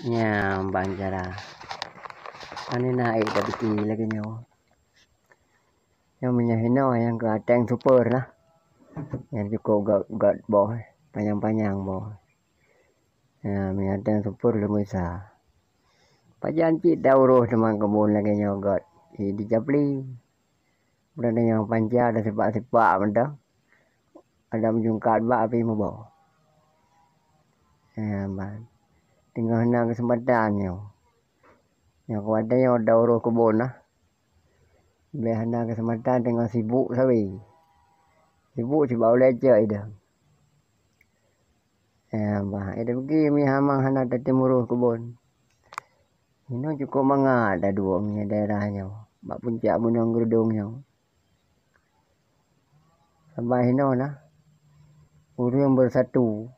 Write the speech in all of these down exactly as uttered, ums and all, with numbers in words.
Nyan ban cara. Aneuk na ék tapike lagée nyoe. Nyang meunyoe hinoe nyang keu ateng super lah. Nyang cukôp gét-gét boh, panyang-panyang boh. Nyan meunyoe ateng super leumeusah. Pajan cit ta uroh teuma keubon lagée nyoe gét. Di Capli. Bunoe nyang panca ada sipak-sipak mantong. Ada meujungkat bak api muboh. Nyan ban. Teungoh na keuseumpatan nyoe. Nyoe kuat nyoe ta uroh keubon lah. Bèk hana keuseumpatan teungoh sibuk sabe. Sibuk sibak ulèe cok idong. Nyan ban. Idong peugi meuhama hana tatem uroh keubon. Inoe cukôp mangat taduek meunyoe daerah nyoe, bak puncak Gunong Geurdong nyoe. Saban inoe na ureuëng beusatu,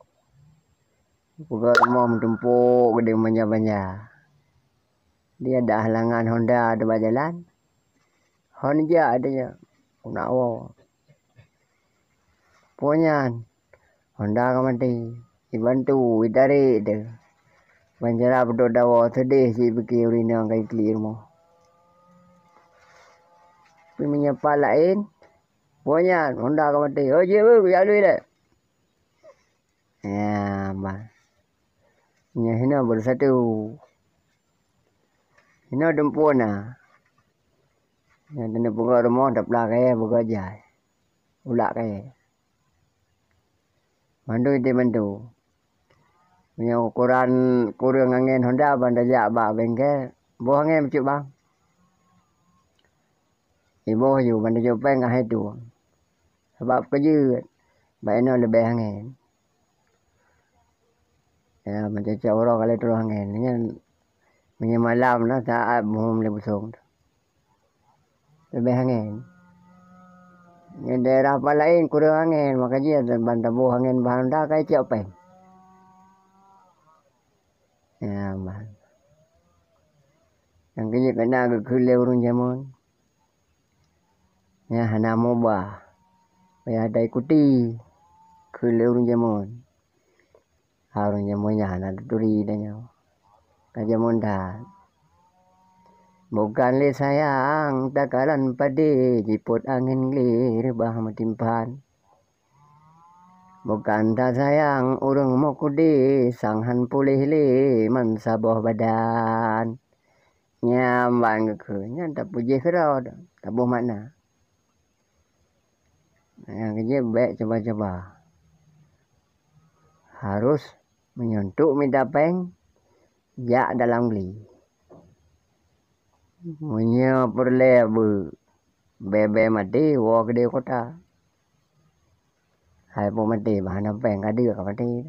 peugöt rumoh meutumpôk keudéh banja-banja. Di ada halangan honda di bak jalan, hon jak di nyoe, peunak woe. Peue nyan? Honda ka maté. Jibantu, jitarek teuh. Ban cara peuduek dawa seudeh cit pike ureuëng inong ka jiklik rumoh. Tapi meunyoe pat laén, peue nyan? Honda ka maté. Oh, jeuet beuh, kujak lui lé. Nyan ban. Nyoe hinoe beusatu. Hinoe dumpeue na. Nyoe teuneupeugöt rumoh, tapla kayèe beugöt jai. Ulak kayèe. Mandum ite mandum. Meunyoe ukuran kureueng angén honda ban tajak bak bengkel, boh angén bacut bang. Iboh ju ban tajok péng ka hai tueng. Sabab keujeuet, bak inoe leubeh angén. Ya, meucocok uroe ka lheueh troh angén. Nyan meunyoe malam na saát buhom lé busong. Leubeh angén. Nyan daerah pat laén kureueng angén, maka jih ban taboh angén bak honda ka icok péng. Ya, ban. Nyang keujeuet keunan geukheun lé ureuëng jameun. Nyan hana mubah. Payah taikuti kheun lé ureuëng jameun. Ureuëng jameun nyan hana taturi tanyoe. Ka jameun that. Bukan lé sayang takalan padé, jipot angén glé reubah meutimpan. Bukan tasayang ureuëng meukeudeh, sang han puléh lé man saboh badan. Nyan ban geukheun, nyan tapeujeuet keudroe, taboh makna. Nyang keujeuet bèk cuba-cuba. Harôh meunyoe untuk mita péng, jak dalam gle. Meunyoe peureulèe beu, bèe-bèe maté, woe keudéh kota. Hai po maté, bah hana péng ka deuek ka maté.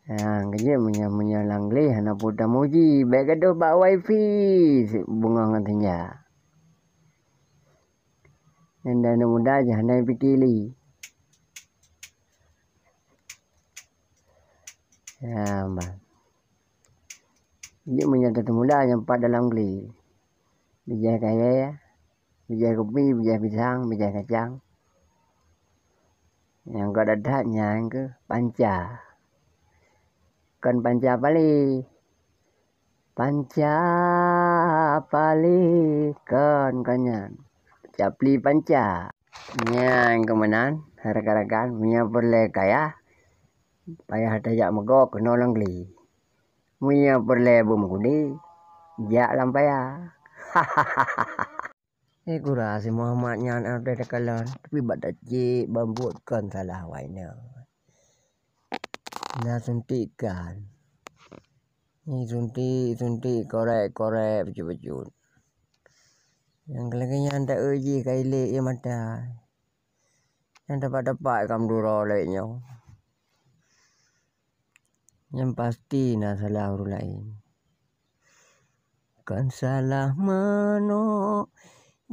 Nyang keujeuet meunyoe, meunyoe lam gleh hana peue tamuji, bèk gadôh bak wifi beungoh ngon sinja. Nyan dan muda jih hana pike lé. Nyan ban. Jeuet meunyoe teuteumuda nyang pat dalam glé. Bijèh kayèe, bijèh kupi, bijèh pisang, bijèh kacang. Nyang ka that-that nyan keuh panca. Kon panca palé. Panca palé kon, kon nyan. Capli panca. Nyan keuh meunan, rakan-rakan, meunyoe peureulèe kaya, payah tajak meugok keunoe lam glé. Meunyoe peureulèe beumeukeudeh, jak lam paya. Eh, gura si Muhammad nyan atra takalon, tapi bak tacék ban buet kon salah awaknyan. Na suntikan. Ni suntik, suntik, korek, korek, bacut-bacut. Nyang lagèe nyan ta-eu jih ka ilek ie mata. Nyang tepat-tepat ka meuduro lagèe nyoe. Nyang pasti na salah ureueng laén. Kon salah manok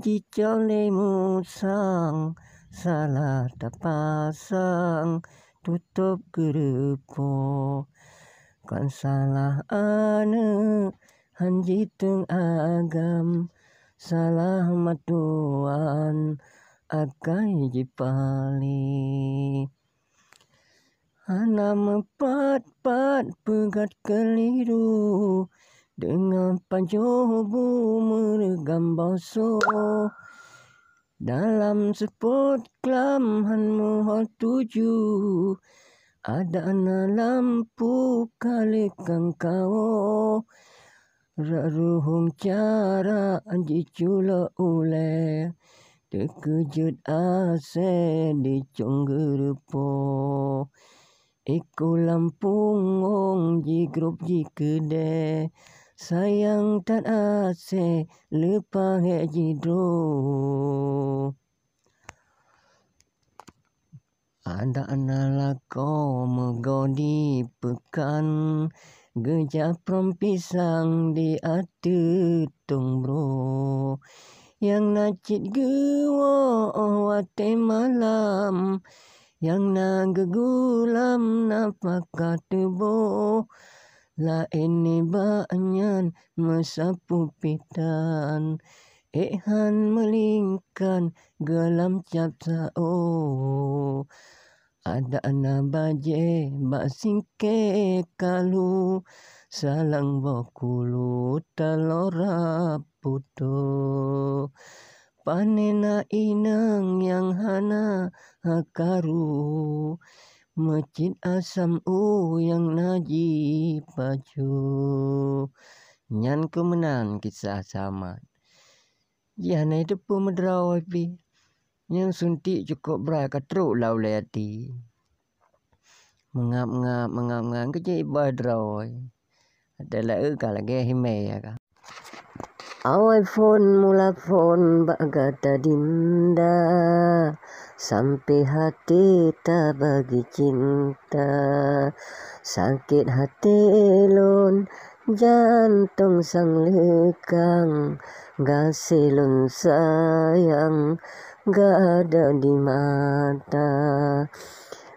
jicok lé musang, salah tapasang tutôp geureupo. Kon salah aneuk han jiteueng agam, salah matuan akai jipalé. Hana meupat-pat peugét keuleuru, deungon pajoh bu meureugam bosoe. Dalam seupôt klam han meuho tuju, adak na lampu ka leukang kawoe. Rot ruhueng cara jiculok ulée, teukeujot asée dicong geureupoh. Iku lampung wong jigrob jikeudée, sayang that asée leupah hék jidroe. Adak na lakoe meugo di peukan, geujak prong pisang di ateueh tông broe. Nyang na cit geuwoe óh watée malam, nyang na geugulam na paka teuboh. Laén nibak nyan meusapeue pih tan, ék han meulingkan geulam cap saôh. Adak na bajée bak singkée kalu, salang boh kulu talora putôh. Pane na inong nyang hana karu, meucit asam u nyang na jipajoh. Nyan keuh meunan kisah Samat. Jih hana jiteupeue meudroe pih. Nyang suntik cukôp brat ka trok lam ulée até. Meungab-ngab, meungab-ngab, keujeuet iba droe. Watée laôt ka lagée himé ya ka. Awai phon mula phon bak gata Dinda, sampai hati tabagi cinta. Sakét hati lôn, jantong sang leukang, gaséh lôn sayang, gadôh di mata.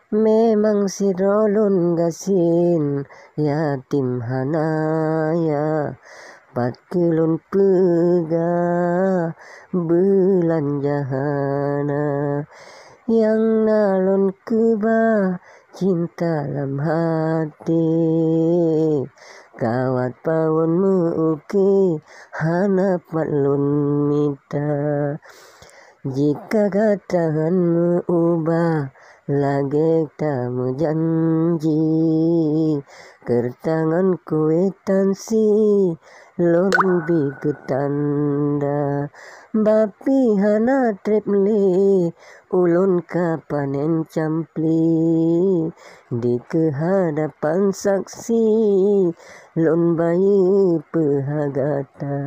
Memang sidroe lôn gasien, yatim hana ya, pat keu lôn peugah beulanja hana. Nyang na lôn keubah cinta lam hati, kawat pawon meu-uki hana pat lôn mita. Jika gata han meu-ubah lagée tameujanji, keureutangan kwitansi lôn bi keu tanda. Bapi hana treb lé ulôn ka panen campli, di keuhadapan saksi lôn bayeue peuha gata.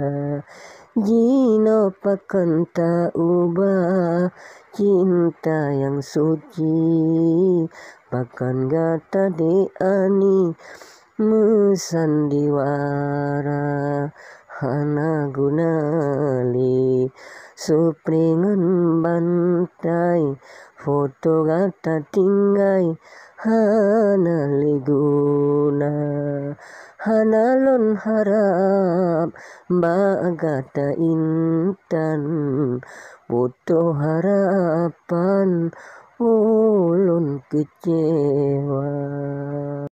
Jinoe pakon taubah cinta nyang suci, pakon gata di ani meusandiwara, hana guna lé supri ngon bantai, foto gata tinggai hana lé guna. Hana lôn harab bak gata intan, putoh harapan ulôn keucewa.